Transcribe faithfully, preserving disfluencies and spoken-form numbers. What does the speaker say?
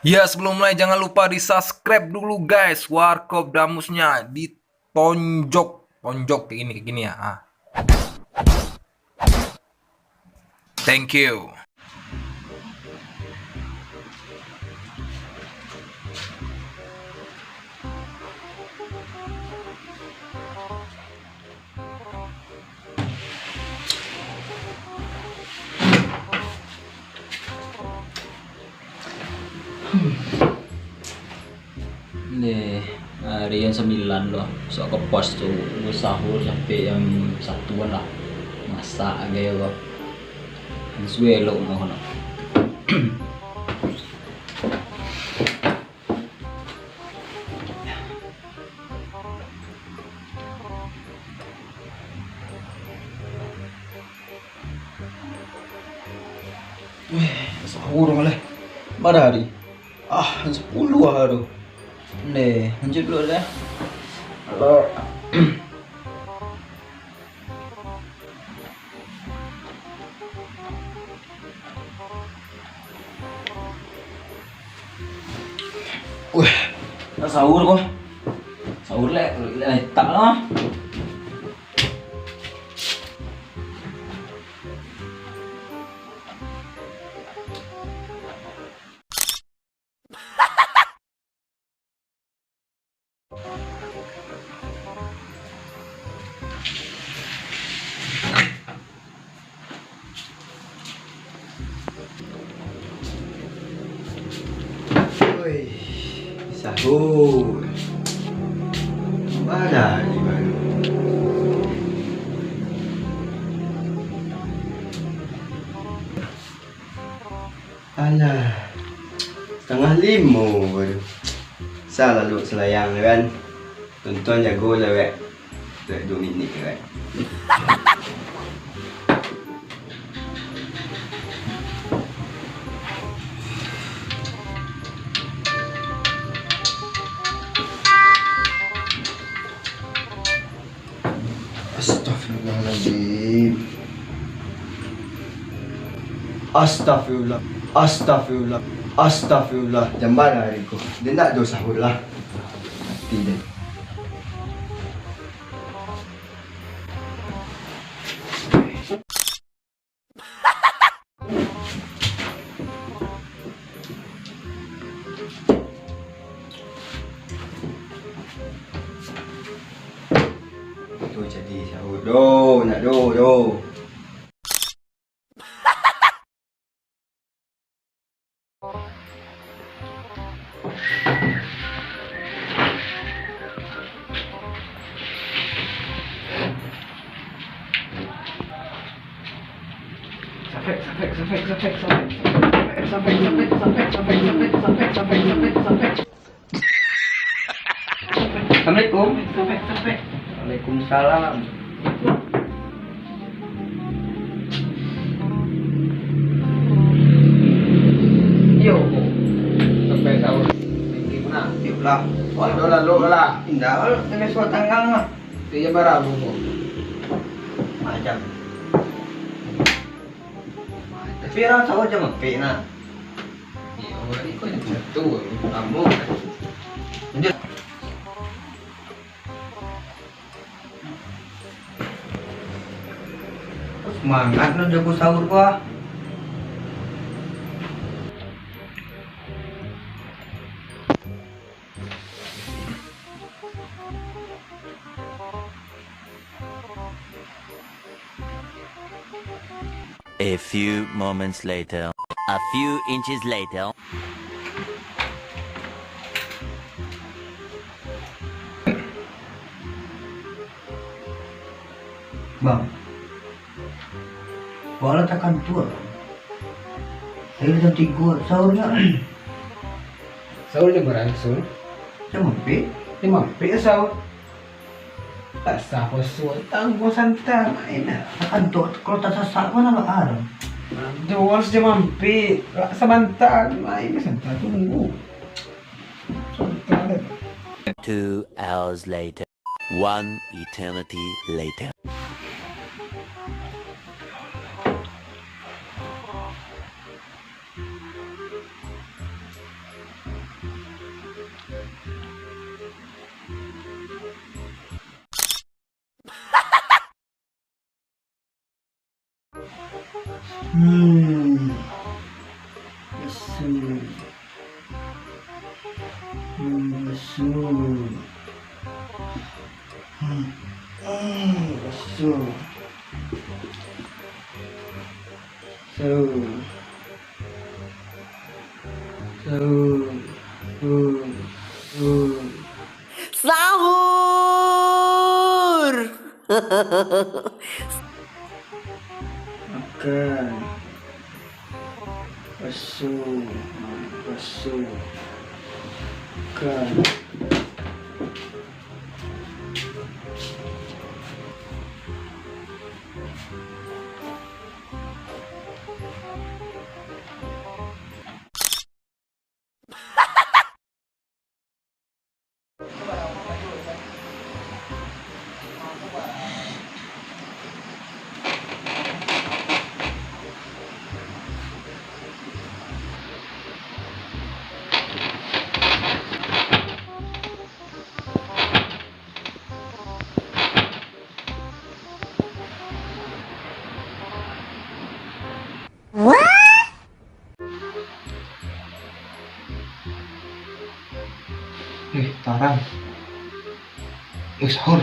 Ya, sebelum mulai, jangan lupa di-subscribe dulu, guys. Warkop Damusnya ditonjok, tonjok kayak gini, kayak gini ya. Ah. Thank you. Deh, ari jam sambilan tu, sok ka pos tu, sahur sampai jam satuan lah. Masak agai ko. Suwe elok mah kono. Weh, sahur malah. Bara hari? Ah, sapuluah lah tu. Ndeh, lanjut dulu deh. Halo. Weh, nak sahur ko. Sahur lek, lek tak lah. Oi, sahur. Bara ni baru. Alah, satangah limo baru. Salah luak salayang tu kan. Tonton jago lah, wek. Duek duo minik, wek. Astagfirullahaladzim. Astagfirullah. Astagfirullah. Astagfirullah. Jam bara hari ko. Dia ndak doh sahur lah. Mati deh. Tu jadi sahur doh, nak doh, doh. Assalamualaikum. Waalaikumsalam. Iyo, sampai sahur. Tinggi pun lah. Iyo lah. Waduh, lalu lah. Indah, kalau sampai suat tanggang lah. Tiga bara buku. Macam. Tapi urang sahur jam ampek nah. Iyo, hari ko jam satu, lamo. Lanjut. Semangat lo jago sahur ko ah. A few moments later. A few inches later. Bang, wak lah takantua. Ayo jam tigo sahurnya. Sahur jam bara, Sun? Jam ampek. Jam ampek sahur. Tak sah puaso, tangguang santan, main lah. Takantua, kalau tak sasak pun nak baa dong. Aduh, harus jam ampek. Lah sabanta, main lah santan, tunggu. Santan deh. Two hours later. One eternity later. Hmm. Baso. Hmm, baso. Hmm. Hmm, baso. Sahur. Sahur. Sahur. Sahur. Sahur. Makan. Baso. Baso. Makan. Eh, tarang. Eh, sahur.